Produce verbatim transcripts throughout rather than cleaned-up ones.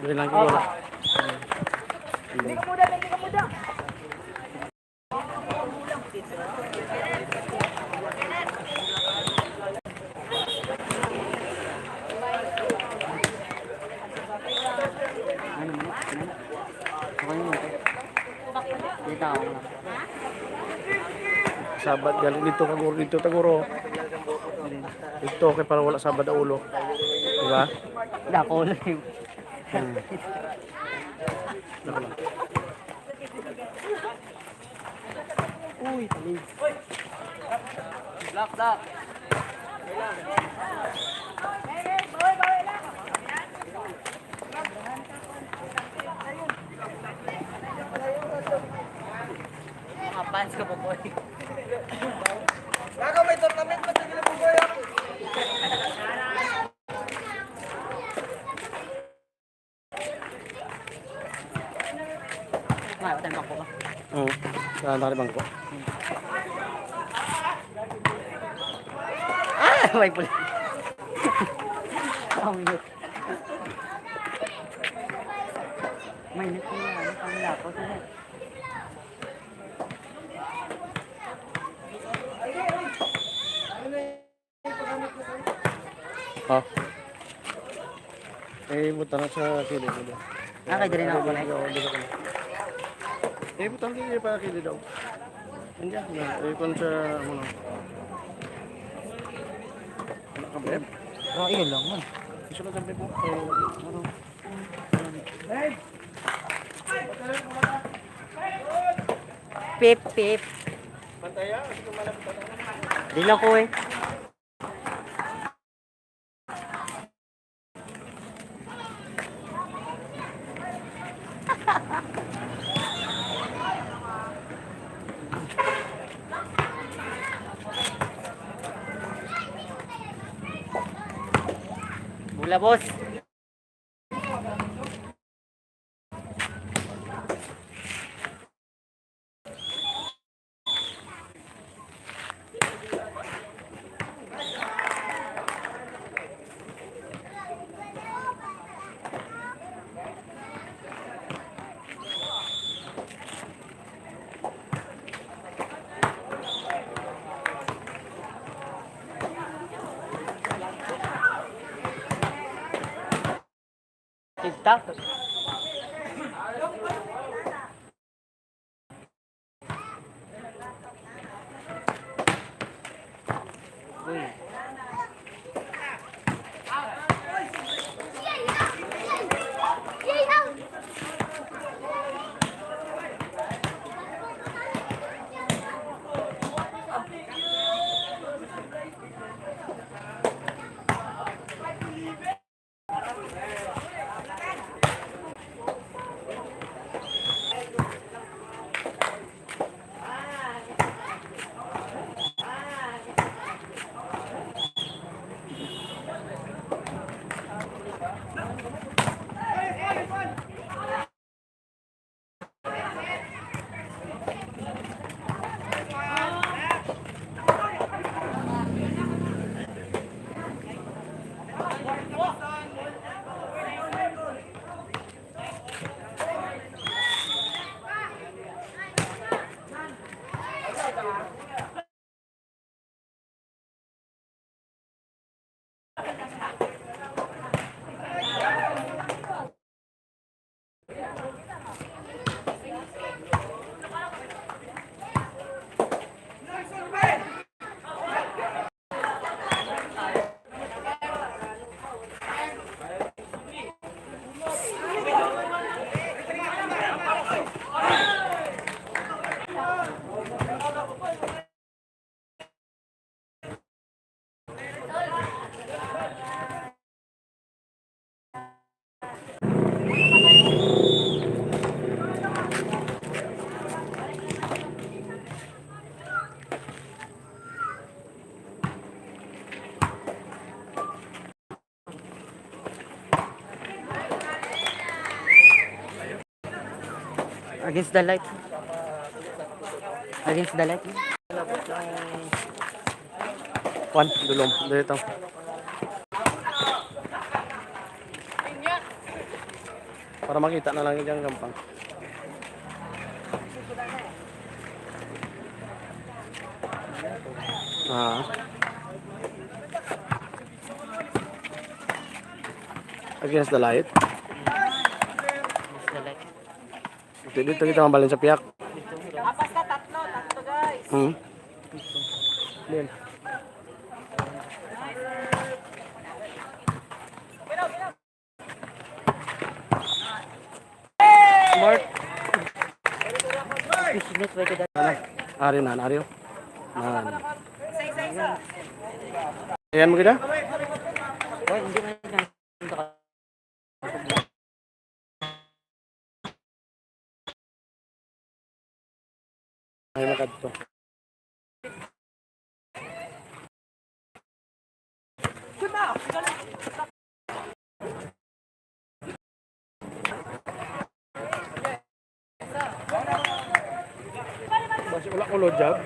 Dali lang ko wala. Ano mo? Ano mo? Okay naman to. Kita ko lang. Sabat gali dito, kaguro dito, taguro. Ito kay para wala sabat ang ulo. Di ba? Dako lang yung Hmm. Dako lang. Uy, talig. Black, black. Mga fans ko po po. Gago, may tournament pa sa Gilabugay, ah. Wala tayong bangko ba? Oo. Wala na rin bangko. Ah! May pula. Ang init. May init na yan. Ang lapos na yan. Ha? Eh, buta na sa kilid, di ba? Ah, kay diri na ako, Nay. Oo, diri ako. Eh, buta na sa kilid daw. Hindi, na, eh, kung sa, ano, wala ka, Beb? Ah, iya lang man. Gusto na sa Beb mo? Eh, ano? Pip, pip. Di lang ko eh. Bola, boss. TikTok. Uy. Against the light. Against the light. Kwan, dulom. Dito. Para makita na lang yung gampang. Ah. Against the light. Dito kita mabalin sa piyak. Ah, basta tatlo, tatlo, guys. Hmm. Din. Smart. Ano? Ari na, ari. Nan. Ayan mo kita? Oy, hindi na yan. Ay, makadto. Basi wala ko load job.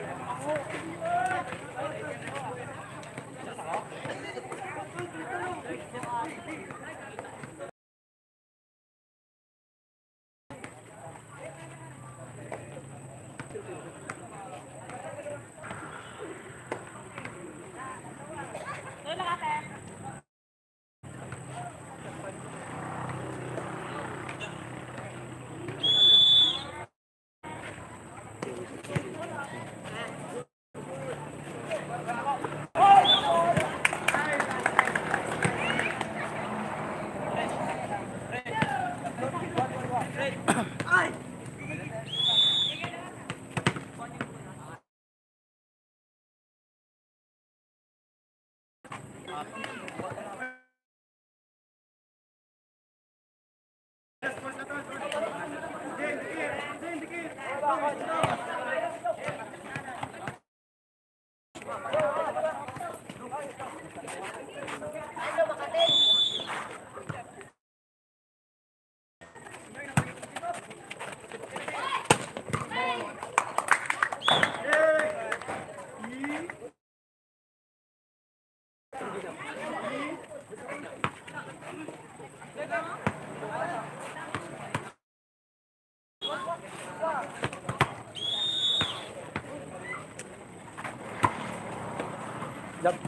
Jump.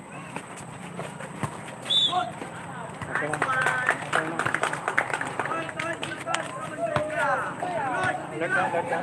Okay na. Okay na. Alert na, alert na.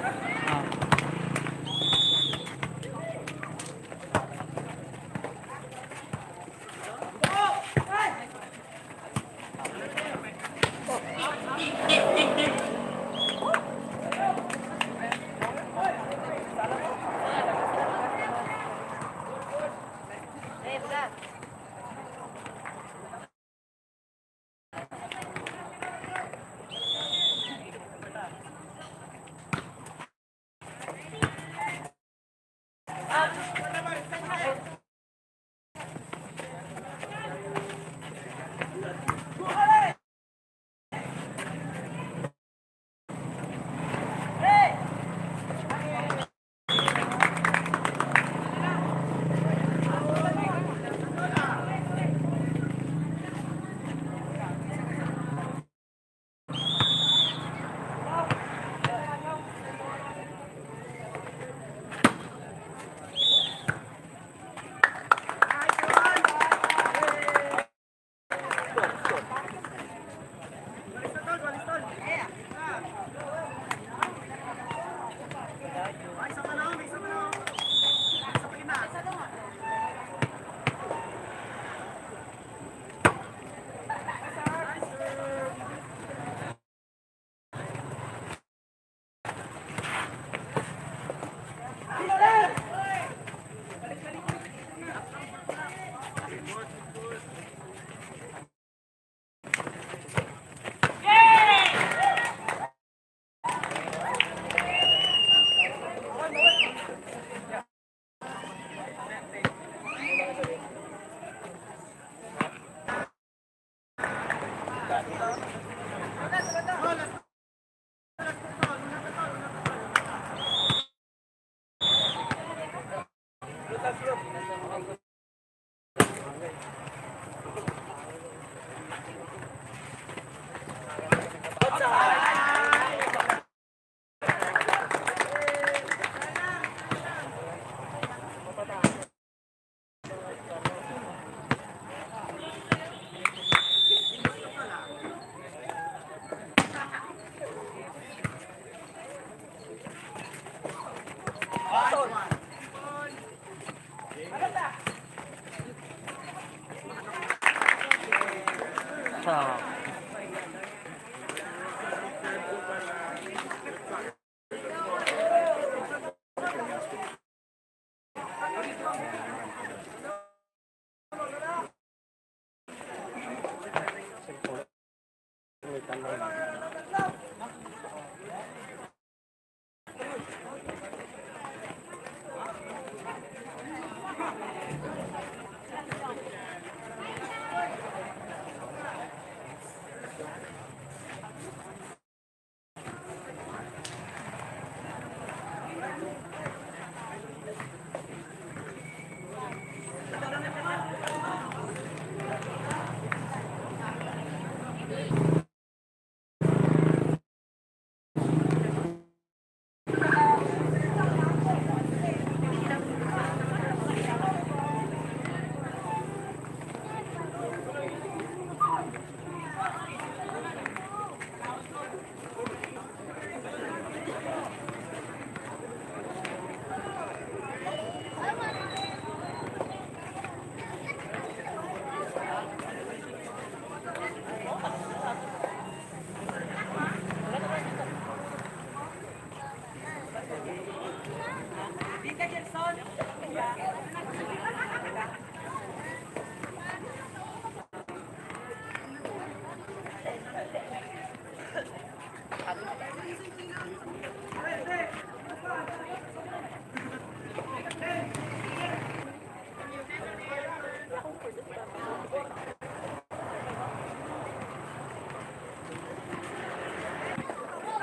Ah. Sa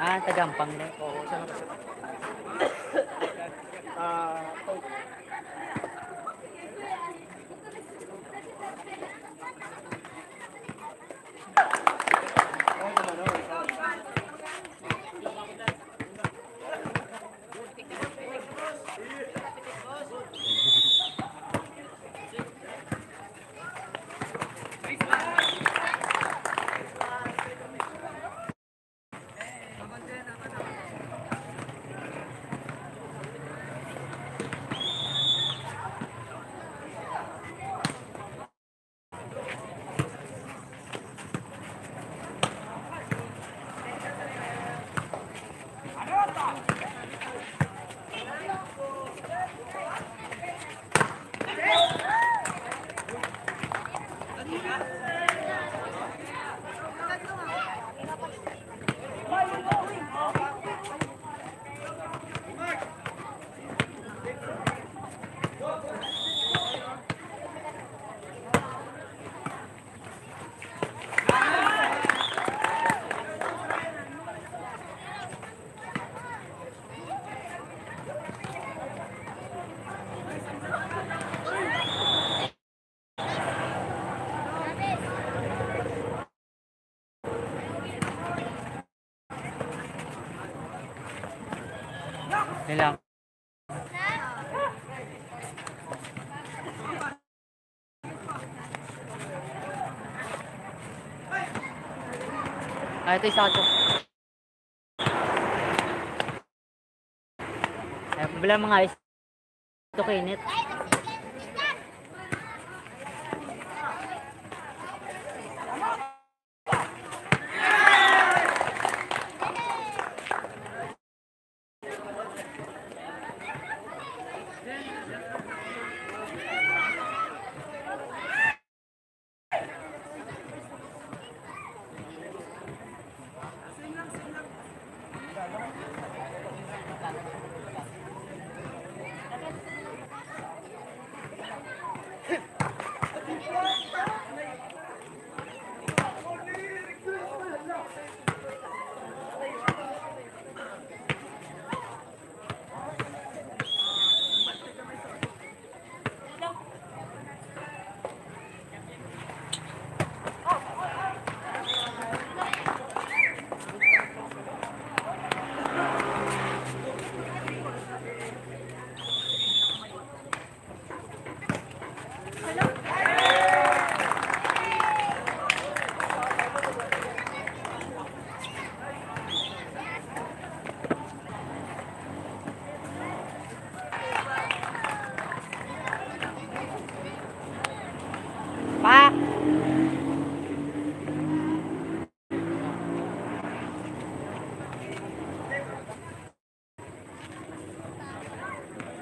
Ah, tagampang na. Oo, siya na kasi. Ah, oh. Nila. Ah, ito isa to. Ay, wala mga ice. Ito kainit.